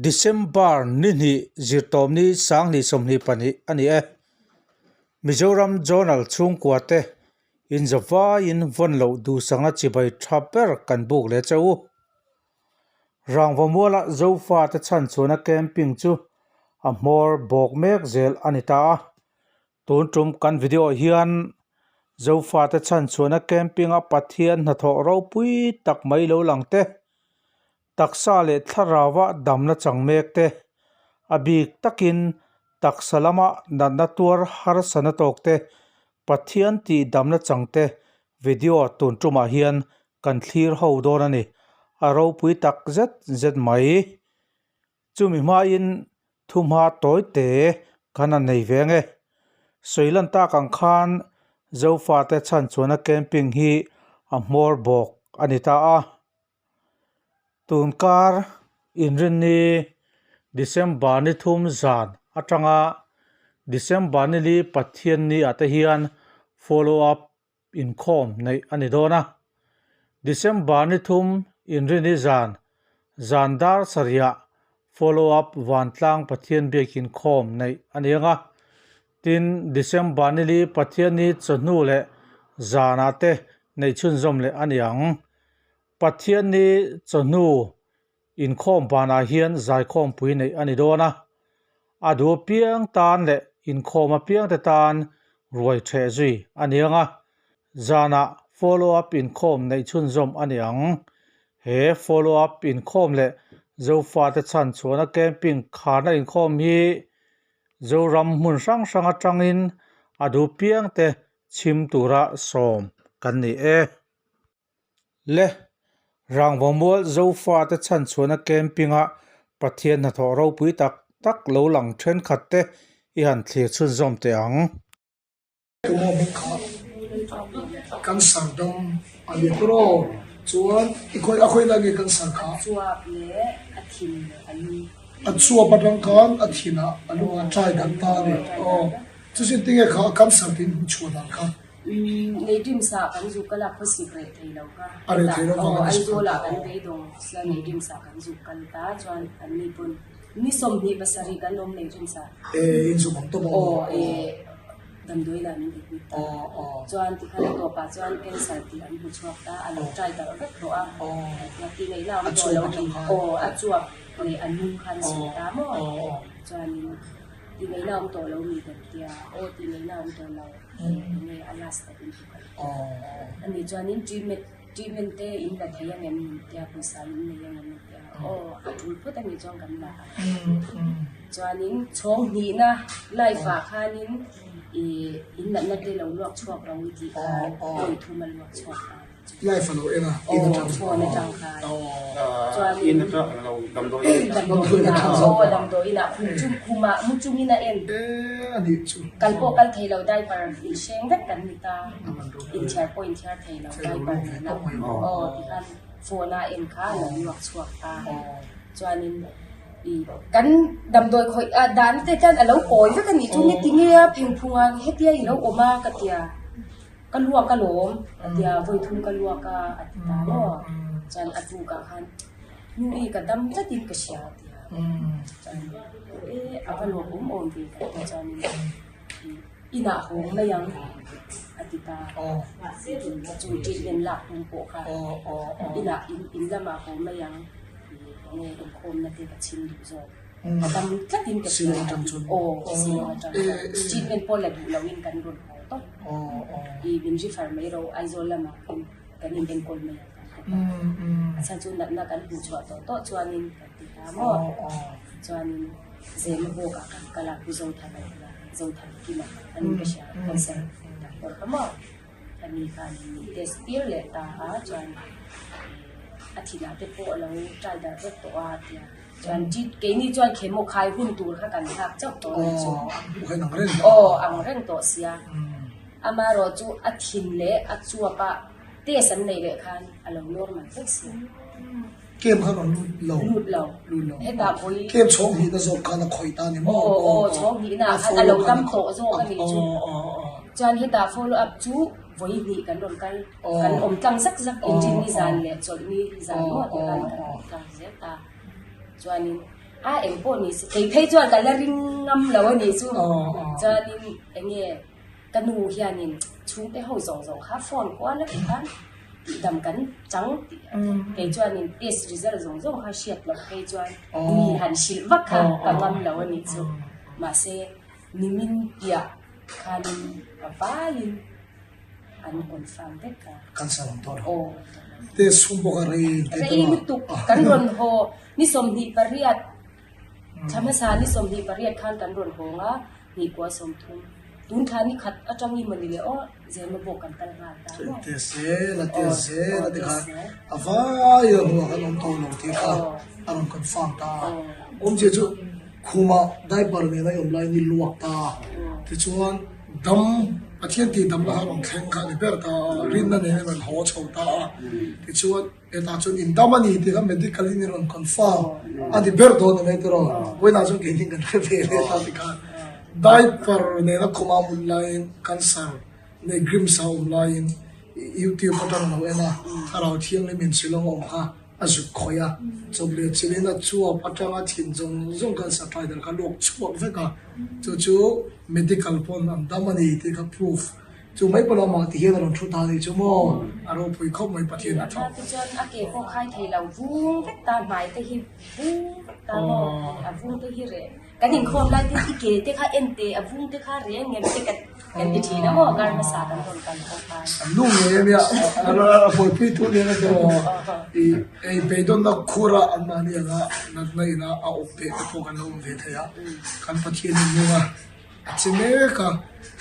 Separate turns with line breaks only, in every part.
December ni hnih zirtawmni 2022 a ni e. Mizoram Journal chhungkua te inzawvaiin vawn loh duhsakna chibai tha ber kan buk leh che u. Rangvamuala Zofate chhanchhuahna camping chu a hmawr bawk mek zel a ni ta a. Tun tum kan video hian Zofate chhanchhuahna camping a Pathian hnathawh ropui tak mai lo lang te, taksa leh thlarau-a damna chang mek te, a bik takin taksa lama natna tuar harsana tawk te, Pathian tih damna chang te video tun tumah hian kan thlir ho dawn a ni. A ropui tak zet zet mai. Chumi hmain Thuhma tawi te kan han nei ve ang e. Sawi lan tak ang khan Zofate chhanchhuahna camping hi a hmawr bawk a ni ta a. Tunkar inrinni December ni thum zan atanga December ni li Pathianni ah te hian follow up inkhawm neih a ni dawn a. December ni thum Inrini zan, zan dar sarihah follow up Vantlang Pathian biak inkhawm neih a ni ang a. Tin, December ni li Pathianni chawhnu leh zanah te neih chhunzawm leh a ni ang. Pathianni chawhnu Inkhawm banah hian zaikhawmpui neih a ni dawn a, a duh apiang tan leh inkhawm apiangte tan ruai ṭheh zui a ni ang a, zanah follow up inkhawm neih chhunzawm a ni ang. He follow up inkhawm leh Zofate chhanchhuahna camping kharna inkhawm hi Zoram hmun hrang hrang atangin a duh apiangte chhim tura sawm kan ni e. Le Rangvamual Zofate chhanchhuahna camping-a Pathian hnathawh ropui tak tak lo lang thenkhat te i han thlir chhunzawm teh ang.
Tumaw hming kha cancer dam a ni tur aw chuan i khawih a khawih lai nge cancer kha?
A chuap leh a thin leh a lung.
A chuap atang khan a thinah a lungah a try dan ta a ni aw. Chu sin tinge kha cancer tiin hmu chhuah dan kha?
Neidim sa kan zuk kal a khawsik reh thei lo kha.
A reh thei lo vang a ni.
Aizawl ah kan beidawng sia neidim sa kan zuk kal ta chuan an ni pawn ni 27 kan awm neidim sa.
E in zuk ang tawp
aw. Aw e damdawi lah min admit ta. Chuan tikhan a tawp ah chuan cancer tih an hmu chhuak ta a lo try darh vek tawh a. Ti ngaihna awm tawh lo ni. Aw a chuap leh a nung khan sawi ta maw. Chuanin ti ngaihna awm tawh lo mi kan tia aw ti ngaihna awm tawh lo. Enge a last tak in tuk a ani chuanin treatment treatment te in la thei ang em tia pawisa in nei ang em tia aw a tul phawt ani chuan kan la a chuanin chhawng hnihna life ah khanin ih in natna te lo luak chhuak ro i tih kha vawi thum a luak chhuak a.
Life a lo en a, in atang.
Phone atang khan.
Chuan in atang lo damdawi in.
Damdawi in ah aw damdawi in ah khum chung khum ah mu chung in a en.
Eh a nih chu.
Kal pawh kal thei lo diaper in hreng vek kan ni ta. In thiar pawh in thiar thei lo diaper nen a. Aw tikhan phone a en kha a lo luak chhuak ta. Chuanin i kan damdawi khawih ah dan te hian a lo kawi vek a nih chu nge tinge a phengphung ah hetia i lo awm a ka tia. Ka luak a lawm a tia vawi thum ka luak a a ti ta maw chuan a tuk ah khan nu i ka dam tlat in ka hria a tia chuan e a va lawm awm awm ve ka ti chuan in inah hawng mai ang a ti ta chu treatment lak tum pawh kha inah in lamah haw mai ang enge inkhawmna te ka chhim duh zawk. A dam tlat in ka hria a ti aw Shillong atang chuan treatment pawh la duh lo in kan rawn haw tawp i min refer mai ro Aizawl lamah khan kan in enkawl mai ang kan ti ta a chhan chu natna kan hmuh chhuah tawh tawh chuanin kan ti ta maw chuanin Zema bawk ah kan kal a Pu Zothana bula Zothankima an in ka hria cancer doctor kha maw ani khan min test tir leh ta a chuan a thinah te pawh a lo try darh vek tawh a tia. Chuan tit keini chuan khemo khai hun tur kha kan nghak chauh tawh a ni chu. Aw ang reng tawh sia. Amaherawh chu a thin leh a chuap a test an neih leh khan a lo normal vek sia.
Kem khan a lut lo.
Lut lo.
Lut lo.
Hetah vawi.
Kem chhawng hnihna zawk khan a khawih ta a ni maw?
Aw aw chhawng hnihna ah khan a lo dam tawh zawk a ni chu. Chuan hetah follow up chu vawi hnih kan rawn kal. Kan awm tlang zak zak engine ni zan leh chawlhni zan maw tih khan kan awm tlang zel ta. Chuanin. A eng pawh ni se kei phei chuan ka la ring ngam lo a nih chu. Chuanin eng nge ka nu hianin chhungte ho zawng zawng kha phone kual a ti khan tihdam kan chang tih kei chuanin test result zawng zawng kha hriat loh phei chuan mi han hrilh vak kha ka ngam lo a nih chu. Mahse nimin piah khanin ka vaiin an confirm vek a.
Cancer awm tawh lo. Test chhung bawk a rei in tih
Rei lutuk kan rawn haw ni 28 thla hmasa ni 28 khan kan rawn hawng a hnih kua 30 tun thla ni khat atangin mawni leh aw Zema bawk kan kal nghal ta maw.
Test zel a test zel a tikhan a vai a hnuah kan awm tawh lo tih kha a rawn confirm ta a. Awmzia chu khumah diaper nena i awm laiin i luak ta a tichuan Dam, Pathian tih damna kha rawn thleng kha a ni ber ta a, rinna nen a rawn haw chho ta a, tichuan hetah chuan in dam a ni tih kha medical in i rawn confirm a ni ber dawn a ni tiraw, vawiinah chuan keini kan hre ve leh ta tikhan diaper nena khuma hmun laiin cancer nei grimsa awm laiin youtube atang a lo en a, thlarau thianghlim in Shillong a awm kha. A zuk khawih a, chawp leh chilhin a chuap atanga thin zawng zawng khan supply dar kha luak chhuak vek a, chu chu medical pawn an dam a ni tih kha proof chu mai pawh lamah ti hian a rawn thu ta a nih chu maw, a ropui khawp mai Pathian a
tha. Tichuan a ke pawh khai thei lo vung vek ta hmai te hi vung vek ta maw, a vung te hi reh. Kan inkhawm lai te i ke te kha en teh a vung te kha reng ngem te kan kan ti thin a maw kar hmasa kan rawn kal pawh khan.
An nu ngei ania a buaipui thu nen a tiraw i ei beidawnna khura an mahni anga natna ina a awp beh te pawh kan lo awm ve thei a kan Pathian in nung a a che mek a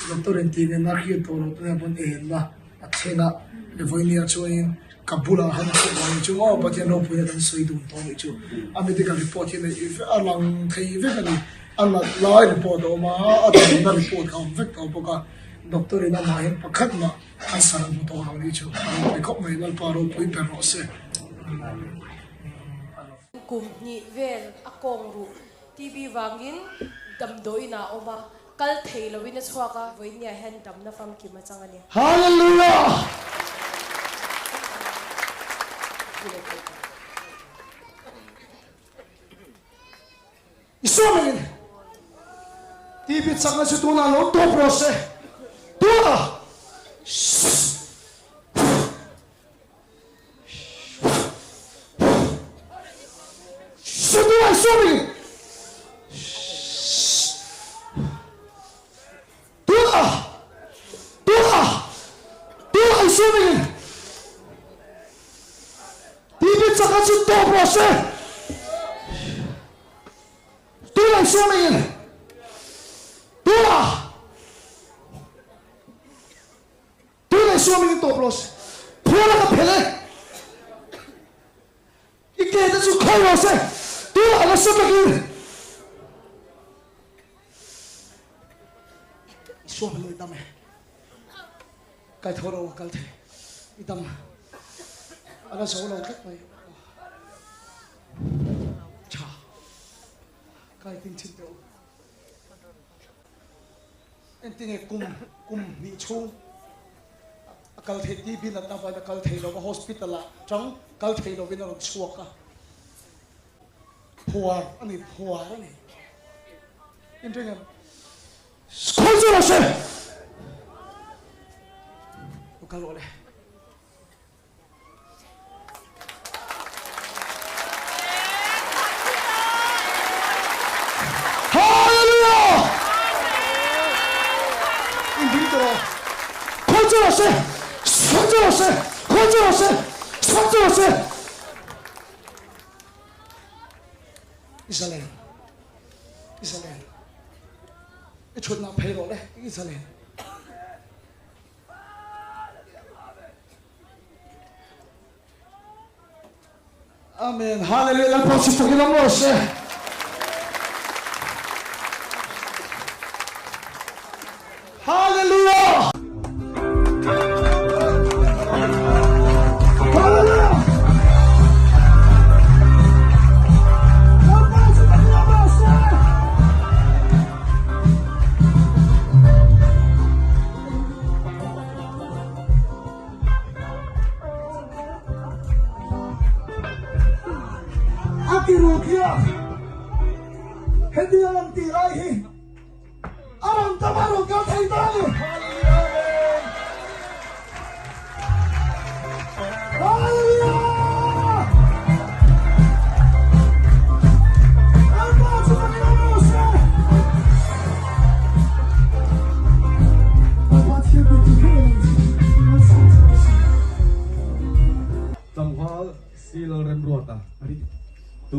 doctor in tih ngen a hriat tawh loh te nen pawn enna a thlen a Livonia chuanin ka bulah han a thawk vang chu maw Pathian ropuina kan sawi dun tawh anih chu a medical report hi neih vek a lang thei vek a ni a nat lai report a awm a a damna report kha a awm vek tawh bawk a doctor in amah hian pakhat mah cancer a hmu tawh lo anih chu a ropui khawp mai Lalpa ropui ber rawh se.
Kum hnih vel a kawng ruh TB vangin damdawiin ah a awm a. Kal thei loin a chhuak a, vawinia hian damna famkim a chang a ni.
Hallelujah! I saw mengin TV chakna chu tunah lo tawp rawh se. Tunah! Sutuai sawmi Tua Tua Tuai sawmi TV chaka chu tawp rawh se Tuai sawmi Tua Tunah suam in tawp rawh se. Phual a ka phelh e. I ke te chu khawi rawh se. Tunah nasa takin i suam lo i dam e. Kai tho ro kal thei. I dam a la zo lo tlat mai. Tha. Kai ting chin teh u. Engtinge kum kum hnih chhung a kal theih TB natna avangin a kal thei lo va, hospital ah tang kal thei lovin a rawn chhuak a, phuar a ni, phuar a ni. Inring em? Khawi chu rawh se! Lo kal rawh le. Hallelujah! In ding tawh rawh. Khawi chu rawh se! Sawn chu rawh se! Khawi chu rawh se! Sawn chu rawh se! I zalen. I zalen. I thutna phei rawh le. I zalen. Amen. Hallelujah. Lalpa chu fakin awm rawh se. Hallelujah. Hallelujah. Lalpa chu fakin awm rawh se. A ti ru khiah. Hetiang an tih lai hi a rawn tam a rawn kal thei ta a ni. Hallelujah! Lalpa chu kan lo rawh se. Lalpa thil ti tu ber a ni. Malsawm che rawh se.
Tlangval Si Lalremruata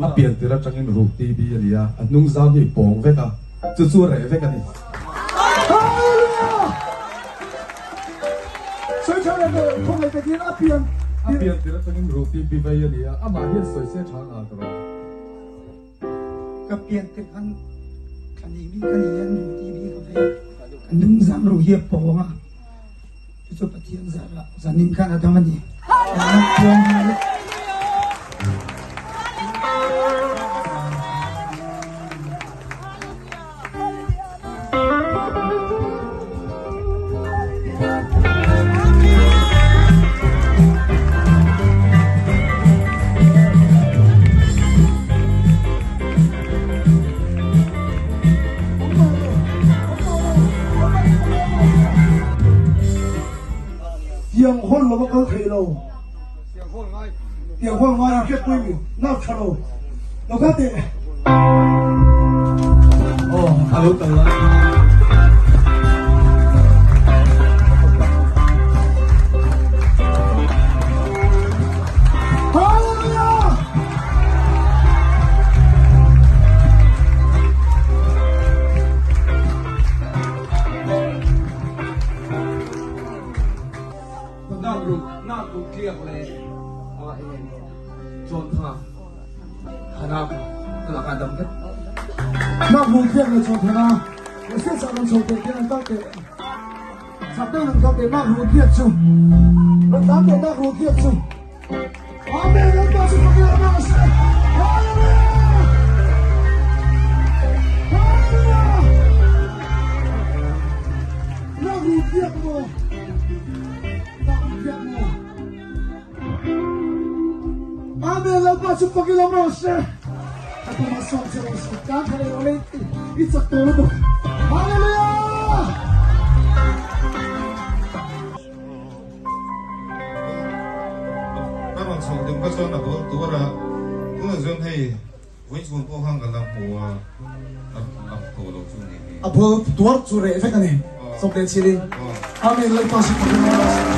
a pian tir atangin ruk TB a ni a, a hnung zau hi pawng vek a, chu chu reh vek a ni.
Hallelujah! Sawi tha leh tawh khawngaih takin a pian
A pian tir atangin ruk TB vei a ni a, amah hian sawi se tha nghal ka rawh.
Ka pian tir khan thla nei mi ka ni hian ruk TB ka vei a, ka hnung zam ruh hi a pawng a. Chu chu Pathian zarah zanin khan a dam a ni.
Tiang hawl lo a kal thei lo. Tiang hawl ngai a hriat pui mi nak tha lo. Lo kal teh.
Aw, a lo kal lai.
Hallelujah!
Nak ruk nak ruk tliak le a eng chawn tha hana kha ka laka dam vek.
Nak ruk tliak le chawn thana le se sa ran chho te te an kal te sak deuh an kal te nak ruk tliak chu ran tan te nak ruk tliak chu Amen Lalpa chu Pathian a rawh se Hallelujah Hallelujah Na ru piak maw Na ru piak maw Amen Lalpa chu Pathian a rawh se Ka tuma sawm che rawh se Kan thale rawh le i chak tawh lutuk Hallelujah
Ka rawn chhoh tum kha chuan a bul tur a, tunah chuan hei vawichhun pawh khan ka la hmu a, a tawh lo chu ni hi.
A bul tuar chu reh vek a ni, chawp leh chilhin. Amen Lalpa si Pathian rawh se.